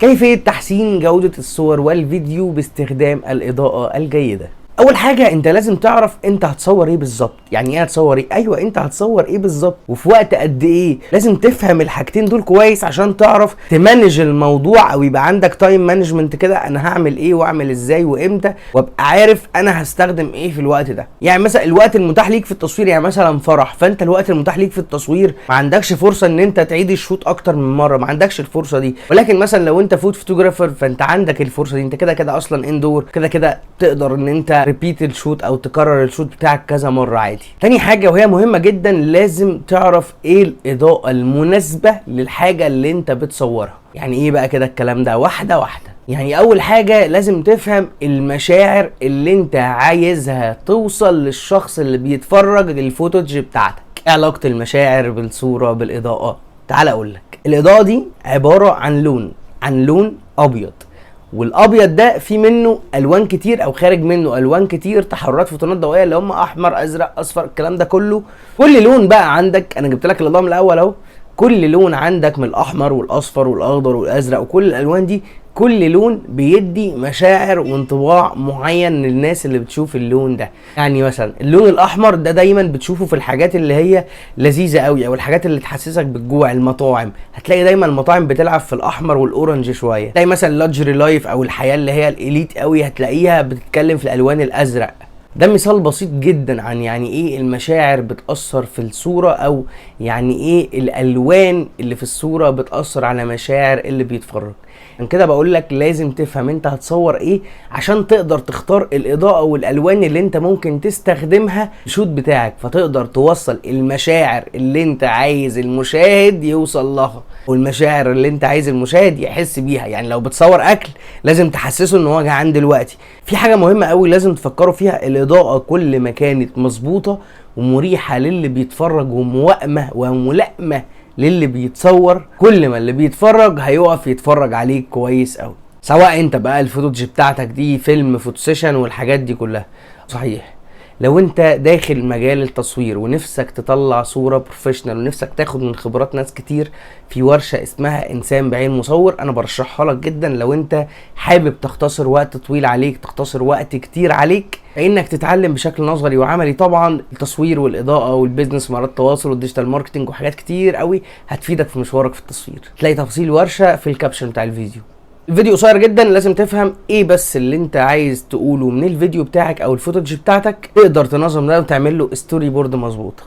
كيفية تحسين جودة الصور والفيديو باستخدام الإضاءة الجيدة. اول حاجة انت لازم تعرف انت هتصور ايه بالظبط. يعني ايه هتصور ايه؟ ايوه، انت هتصور ايه بالظبط وفي وقت قد ايه. لازم تفهم الحاجتين دول كويس عشان تعرف ت manage الموضوع، او يبقى عندك time management كده، انا هعمل ايه واعمل ازاي وامتى، وابقى عارف انا هستخدم ايه في الوقت ده. يعني مثلا الوقت المتاح ليك في التصوير، يعني مثلا فرح، فانت الوقت المتاح ليك في التصوير ما عندكش فرصة ان انت تعيد ال shoot اكتر من مره، ما عندكش الفرصة دي. ولكن مثلا لو انت food photographer فانت عندك الفرصة دي، انت كده كده اصلا indoor، كده كده تقدر ان انت repeat ال shoot او تكرر ال shoot بتاعك كذا مرة عادي. تاني حاجة وهي مهمة جدا، لازم تعرف ايه الاضاءة المناسبة للحاجة اللي انت بتصورها. يعني ايه بقى كده الكلام ده؟ واحدة واحده. يعني اول حاجة لازم تفهم المشاعر اللي انت عايزها توصل للشخص اللي بيتفرج لل footage بتاعتك. ايه علاقة المشاعر بالصورة بالاضاءه؟ تعال اقول لك. الاضاءة دي عبارة عن لون، عن لون ابيض، والابيض ده في منه الوان كتير او خارج منه الوان كتير، تحررات فوتونات ضوئية اللي هم احمر ازرق اصفر الكلام ده كله. كل لون بقى عندك، انا جبت لك الاضاءة من الاول اهو، كل لون عندك من الاحمر والاصفر والاخضر والازرق وكل الالوان دي، كل لون بيدي مشاعر وانطباع معين للناس اللي بتشوف اللون ده. يعني مثلا اللون الاحمر ده دايما بتشوفه في الحاجات اللي هي لذيذة قوي او الحاجات اللي تحسسك بالجوع، المطاعم هتلاقي دايما المطاعم بتلعب في الاحمر وال orange شويه. تلاقي مثلا luxury life او الحياة اللي هي ال elite قوي هتلاقيها بتتكلم في الالوان الازرق. ده مثال بسيط جدا عن يعني ايه المشاعر بتأثر في الصورة، او يعني ايه الالوان اللي في الصورة بتأثر على مشاعر اللي بيتفرج. عشان كده بقول لك لازم تفهم انت هتصور ايه عشان تقدر تختار الاضاءة والالوان اللي انت ممكن تستخدمها في ال shoot بتاعك، فتقدر توصل المشاعر اللي انت عايز المشاهد يوصل لها والمشاعر اللي انت عايز المشاهد يحس بيها. يعني لو بتصور اكل لازم تحسسه ان هو جعان دلوقتي. في حاجة مهمة قوي لازم تفكروا فيها، الاضاءة كل ما كانت مظبوطة ومريحة للي بيتفرج وموائمة وملائمة للي بيتصور، كل ما اللي بيتفرج هيقف يتفرج عليك كويس قوي، سواء انت بقى ال footage بتاعتك دي فيلم photo session والحاجات دي كلها. صحيح لو انت داخل مجال التصوير ونفسك تطلع صورة professional ونفسك تاخد من خبرات ناس كتير، في ورشة اسمها انسان بعين مصور، انا برشحها لك جدا لو انت حابب تختصر وقت طويل عليك، تختصر وقت كتير عليك، انك تتعلم بشكل نظري وعملي طبعا التصوير والاضاءة وال business ومهارات التواصل وال digital marketing وحاجات كتير قوي هتفيدك في مشوارك في التصوير. تلاقي تفاصيل ورشة في ال caption بتاع الفيديو. الفيديو قصير جدا، لازم تفهم ايه بس اللي انت عايز تقوله من الفيديو بتاعك او ال footage بتاعتك، تقدر تنظم ده وتعمل له storyboard مظبوطه.